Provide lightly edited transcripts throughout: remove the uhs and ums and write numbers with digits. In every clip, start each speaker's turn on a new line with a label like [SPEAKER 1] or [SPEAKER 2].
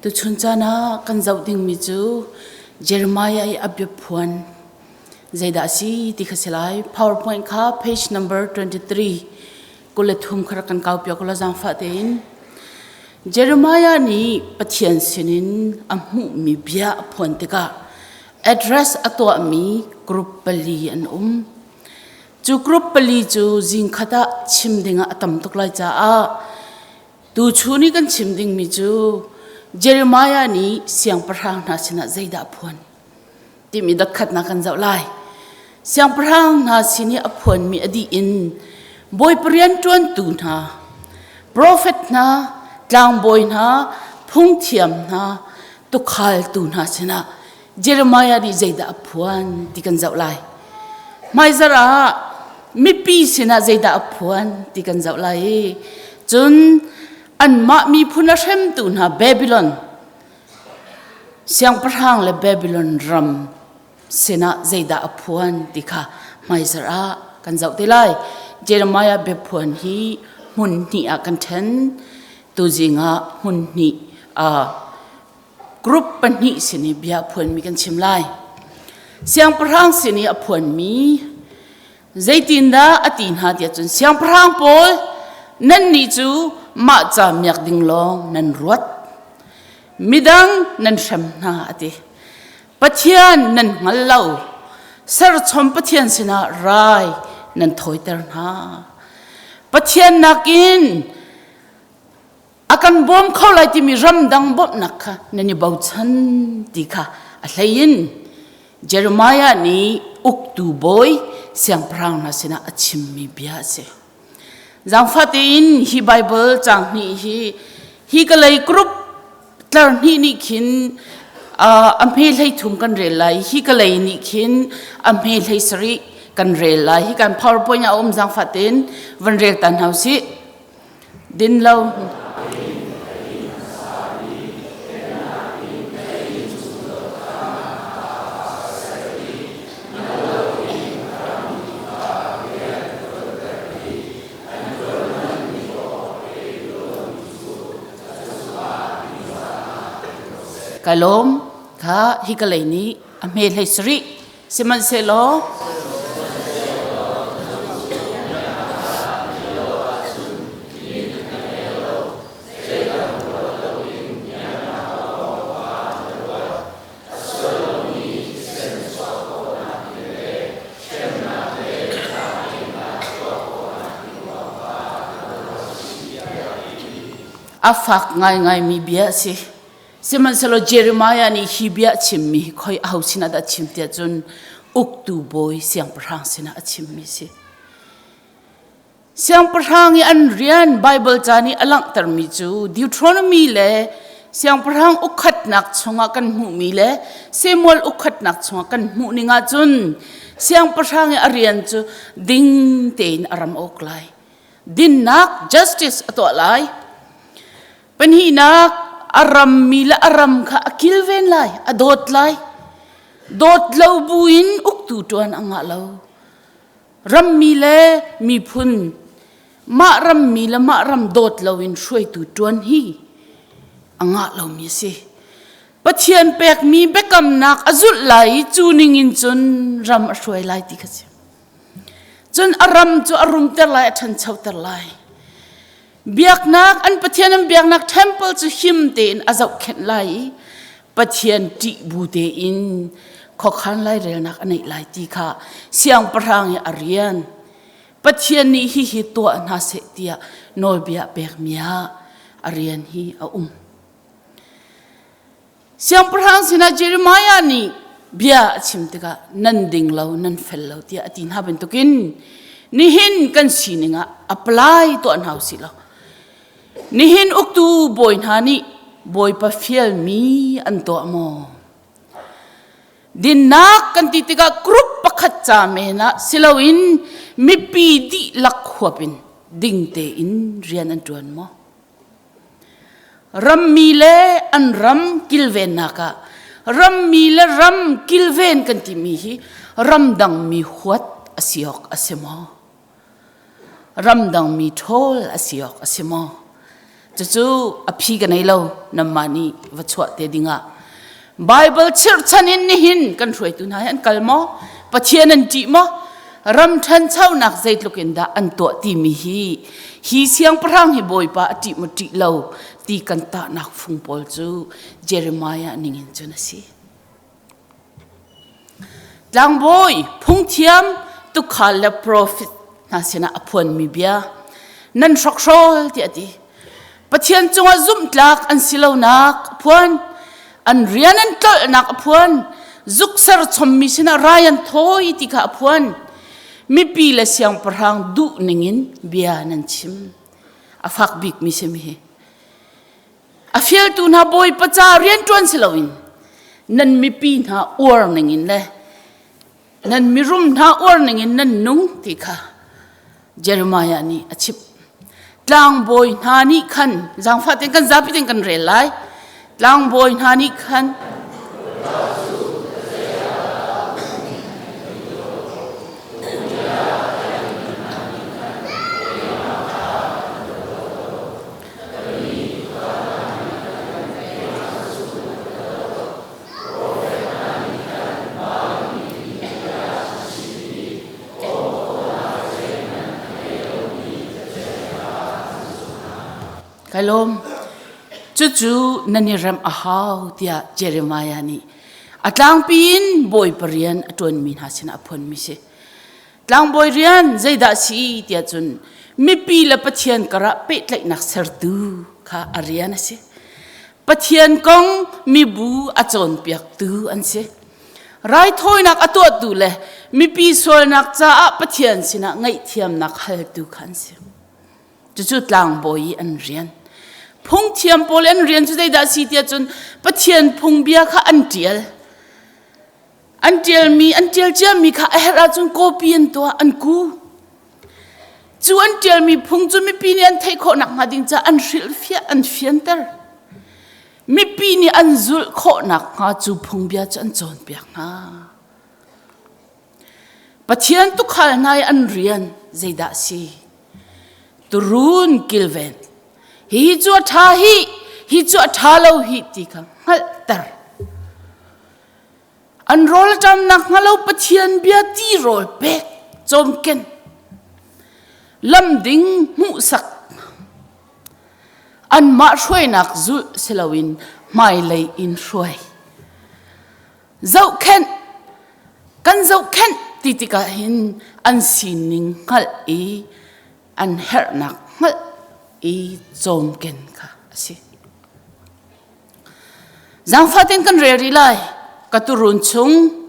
[SPEAKER 1] Tuchun caan ah kan zoh dingmi cu Jeremiah i a biaphuan zeidah a si ti kha si lai. PowerPoint kha page number 23 23 kha rak kan kau piak ulaw zaangfah tein. Jeremiah nih Pathian sinin a hmuhmi bia a phuan tikah address a tuahmi group pali an um. Cu group pali cu zingkhat ah chim dingah a tam tuk lai caah tuchun i kan chim dingmi cu Jeremiah nih siangpahrang hna sinah zeidah a phuan timi dotkhatnak kan zoh lai. Siangpahrang hna sin i a phuanmi a dih in Bawipa rianṭuantu hna, profet hna, tlangbawi hna, phungthiam hna, tukhaltu hna sinah Jeremiah nih zeidah a phuan ti kan zoh lai. Hmaizarh ah mipi sinah zeidah a phuan ti kan zoh lai i cun anmah miphun a hremtu hna Babylon siangpahrang le Babylon ram sinah zeidah a phuan ti kha hmaizarh ah kan zoh te lai. Jeremiah biaphuan hi hmun hnih ah kan ṭhen. Tuzing ah hmun hnih group pahnih sin i bia a phuanmi kan chim lai. Siangpahrang sin i a phuanmi zeitindah a ti hna tiah cun siangpahrang pawl nannih cu mah ca miak ding lawng nan ruat. Midang nan hrem hna a ti. Pathian nan hngal lo. Serchom Pathian sinah rai nan thawiter hna. Pathian nakin a kan bawm kho lai timi ramdang bawmhnak kha nan i bochan ti kha a hleiin Jeremiah nih uktu bawi siangpahrang hna sinah a chimmi bia a si. Zaangfah tein hi Bible caang hnih hi hi ka lei group tlar hnih nih khin a hme hlei thum kan rel lai hi ka lei nih khin a hme hlei sarih kan rel lai hi kan PowerPoint a um zaangfah tein van rel ta hna usih. Din lo. Kai lawm kha hi ka lei nih a hme hlei sarih Sihmanhsehlaw a fak ngaingaimi bia a si. Sihmanhsehlaw Jeremiah nih hi bia a chimmi hi khoi aho sinah dah a chim tiah cun uktu bawi siangpahrang sinah a chimmi a si. Siangpahrang i an rian Baibal ca nih a langhtermi cu Deuteronomy le siangpahrang ukhatnak chungah kan hmuhmi le Samuel ukhatnak chungah kan hmuh ning ahcun siangpahrang i a rian cu ding tein a ram awk lai. Dinnak justice a tuah lai. Pahnihnak, a rammi le a ram kha a kilven lai, a dawt lai. Dawt lo buin uktu ṭuan a ngah lo. Rammi le miphun, mah rammi le mah ram dawt loin hruaitu ṭuan hi a ngah lomi a si. Pathian pekmi biakamnak a zulh lai i cu ningin cun ram a hruai lai ti kha si. Cun a ram cu a rumter lai, a ṭhanchoter lai. Biaknak an Pathian an biaknak temple cu him tein a zohkhenh lai i Pathian ṭih bu tein khuakhan lairelnak a neih lai ti kha siangpahrang i a rian Pathian nih hihi tuah hna seh tiah nawlbia a pekmi ah a rian hi a um. Siangpahrang sinah Jeremiah nih bia a chim tikah nan ding lo, nan fel lo tiah a ti hna bantukin nihin kan sining ah apply tuah hna usih law nihin uktu bawi hna nih Bawipa fialmi an tuah maw? Dinnak kan ti tikah group pakhat ca men ah siloin mipi dihlak huap in ding tein rian an ṭuan maw? Rammi le an ram kilvennak ah rammi le ram kilven kan timi hi ramdangmi huat a si awk a si maw? Ramdangmi ṭhawl a si awk a si maw? Cucu a phi ka nei lo namma nih va chuah te dingah. Bible chirhchan in nihin kan hruaitu hna hi an kal maw? Pathian an ṭih maw? Ram ṭhanchonak zeitluk in dah an tuah timi hi hi siangpahrang hi Bawipa a ṭih maw ṭih lo ti kan tahnak fung pawl cu Jeremiah ning in cun a si. Tlangbawi, phungthiam, tukhal le profet hna sinah a phuanmi bia nan hrokhrawl tiah a ti. Pathian cungah zumhtlak an si lonak a phuan. An rian an tlolhnak a phuan. Zuk ser chommi sinah rai an thawi ti kha a phuan. Mipi le siangpahrang duh ningin bia nan chim. A fak bikmi si mi hi. A fialtu hna bawipa ca rianṭuan si loin nan mipi hna uar ningin le nan mirum hna uar ningin nan nung ti kha Jeremiah nih a chimh. Tlangbawi hna nih khan zaangfah tein kan zapi tein kan rel lai. Tlangbawi hna nih khan Kai lawm. Cucu nan i remh a hau tiah Jeremiah nih a tlangpi in bawipa rian a ṭuanmi hna sinah a phuanmi si. Tlangbawi rian zeidah si tiah cun mipi le Pathian karah pehtlaihnak sertu kha a rian a si. Pathian kong mibu a cawnpiaktu an si. Raithawinak a tuahtu le mipi sualnak caah Pathian sinah ngaihthiamnak haltu kha an si. Cucu tlangbawi i an rian. Phungthiam pawl an rian cu zeidah si tiah cun Pathian phungbia kha an ṭial. An ṭialmi, an ṭial ciami kha a herh ahcun copy an tuah, an ku. Cu an ṭialmi phung cu mipi nih an theih khawh nakhnga ding caah an hrilhfiah, an fianter. Mipi nih an zulh khawh nakhnga cu phungbia cu an cawnpiak hna. Pathian tukhal hna i an rian zeidah a si? Turun kilven. Hihi cu a ṭha hi, hi cu a ṭha lo hi ti kha hngalhter. An rawl a ṭamnak hnga lo Pathian bia ti rawl pek cawmken lam ding hmuhsak anmah hruainak zulh si loin hmailei in hruai zohkhenh kan zohkhenh ti tikah hin an sining hngalh i an herhnak hngalh i cawmken kha a si. Zaangfah tein kan rel rih lai. Ka turuun chung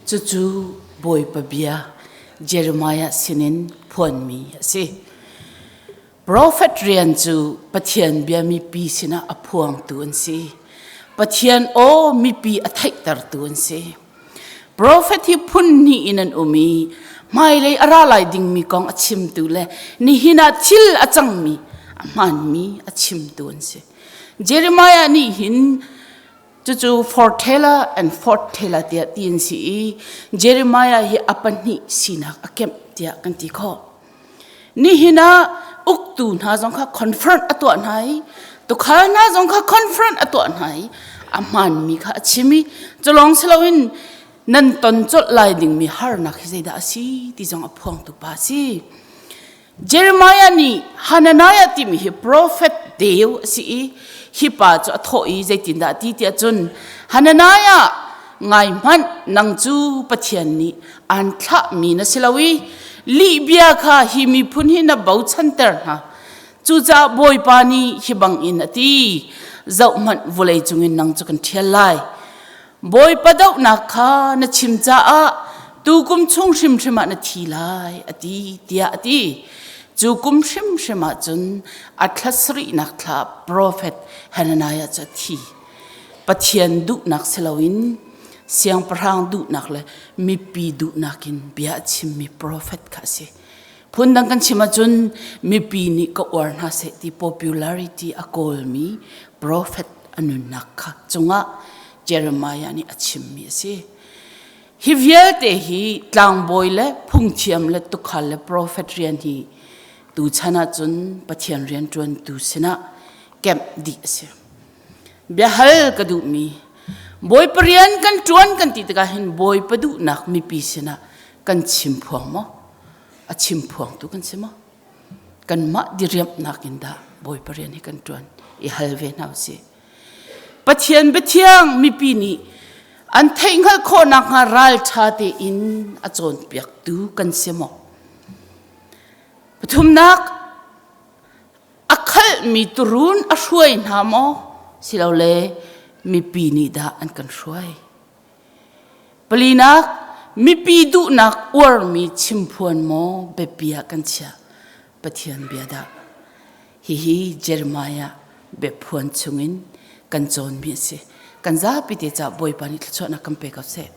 [SPEAKER 1] Cucu Bawipa bia Jeremiah sinin phuanmi a si. Profet rian cu Pathian bia mipi sinah a phuangtu an si. Pathian aw mipi a theihtertu an si. Profet hi phun hnih in an um i hmailei a ra lai dingmi kong a chimtu le nihin ah thil a cangmi a hmaanmi a chimtu an si. Jeremiah nih hin cucu foreteller and foreteller tiah ti an si i Jeremiah hi a pahnih sinak a kemh tiah kan ti khawh. Nihin ah uktu hna zong kha confront a tuah hna i tukhal hna zong kha confront a tuah hna i a hmaanmi kha a chim i culawng si loin nan ton colh lai dingmi harnak hi zeidah a si ti zong a phuangtu pa a si. Jeremiah nih Hananiah timi hi profet deu a si i hi pa cu a thawh i zeitindah a ti tiah cun Hananiah ngai hmanh nang cu Pathian nih aan thlahmi na si lo i lihbia kha hi miphun hi na bochanter hna. Cucaah Bawipa nih hi bangin a ti, zohhmanh vawlei cungin nang cu kan ṭhial lai. Bawipa dohnak kha na chim caah tukum chung hrimhrim ah na thi lai, a ti, tiah a ti. Cu kum hrimhrim ah cun a thla sarihnak thla profet Hananiah cu a thi. Pathian duhnak si loin siangpahrang duhnak le mipi duhnak in bia a chimmi profet kha a si. Phundang kan chim ahcun mipi nih ka uar hna seh ti popularity a kawlmi profet a nunnak kha cungah Jeremiah nih a chimmi a si. Hi vialte hi tlangbawi le phungthiam le tukhal le profet rian hi tuchan ahcun Pathian rianṭuantu sinah kemh dih a si. Biahal ka duhmi Bawipa rian kan ṭuan kan ti tikah hin Bawipa duhnak mipi sinah kan chim phuang maw? A chim phuangtu kan si maw? Kanmah diriamhnak in dah Bawipa rian hi kan ṭuan i hal ve hna usih. Pathian biathiang mipi nih an theihhngalh khawh nakhnga ralṭha tein a cawnpiaktu kan si maw? Pathumnak, a khalhmi turuun a hruai hna maw silole mipi nih dah an kan hruai? Palinak, mipi duhnak uarmi chimphuan maw biapi ah kan chiah? Pathian bia dah. Hihi Jeremiah biaphuan chungin kan cawnmi a si. Kan zapi te caah Bawipa nih thluachuahnak kan pe ko seh.